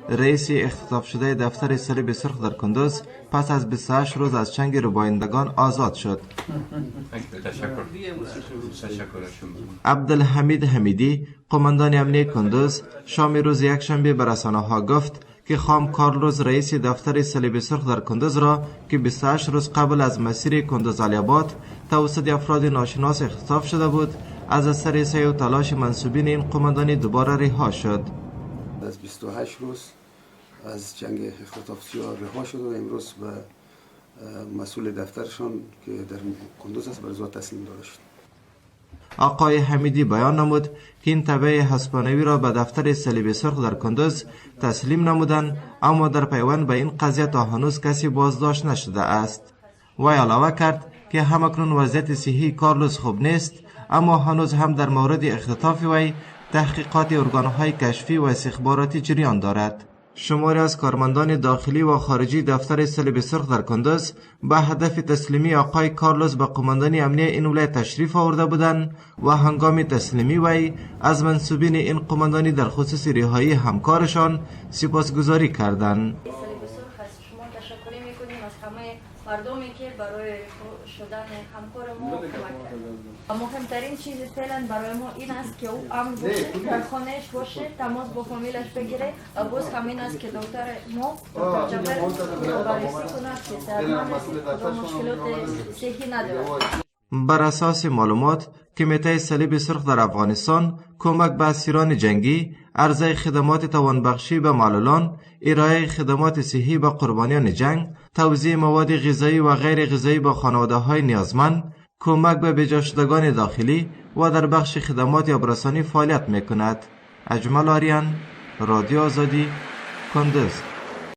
رئیس اختطاف شده دفتر صلیب سرخ در کندوز پس از 28 روز از چنگ ربایندگان آزاد شد. عبدالحمید حمیدی، قماندان امنیه کندوز، شام روز یکشنبه به رسانه ها گفت که خام کارلوس، رئیس دفتر صلیب سرخ در کندوز را که 28 روز قبل از مسیر کندوز علی‌آباد توسط افراد ناشناس اختطاف شده بود، از اثر سعی و تلاش منسوبین این قماندانی دوباره رها شد. از 28 روز از چنگ اختطافچی ها رها شد و امروز به مسئول دفترشان که در کندوز است برای تسلیم داده شد. آقای حمیدی بیان نمود که این تبع هسپانوی را به دفتر صلیب سرخ در کندوز تسلیم نمودند، اما در پیوند به این قضیه تا هنوز کسی بازداشت نشده است. وی علاوه کرد که همکنون وضعیت صحی کارلوس خوب نیست، اما هنوز هم در مورد اختطاف وی تحقیقات ارگانهای کشفی و استخباراتی جریان دارد. شماری از کارمندان داخلی و خارجی دفتر صلیب سرخ در کندوز به هدف تسلیمی آقای کارلوس به قماندانی امنیه این ولایت تشریف آورده بودند و هنگام تسلیمی وی از منسوبین این قماندانی در خصوص رهایی همکارشان سپاسگزاری کردند. صلیب سرخ از شما تشکر میکنیم، از همه مردمی که برای شدن همکار ما کمک کرد. مهمترین چیز فعلا برای ما این است که او امن باشه، در خانهش باشه، تماس با فامیلش بگیره و باز هم این است که دکتر ما، دکتر جبر، بررسی کند که صحتمند است، کدام مشکلات صحی ندارد. بر اساس معلومات کمیته صلیب سرخ در افغانستان، کمک به اسیران جنگی، عرضه خدمات توانبخشی به معلولان، ارائه خدمات صحی به قربانیان جنگ، توزیع مواد غذایی و غیر غذایی به خانواده های نیازمند، کمک به بیجا شدگان داخلی و در بخش خدمات آبرسانی فعالیت می کند. اجمل آریان، رادیو آزادی، کندز.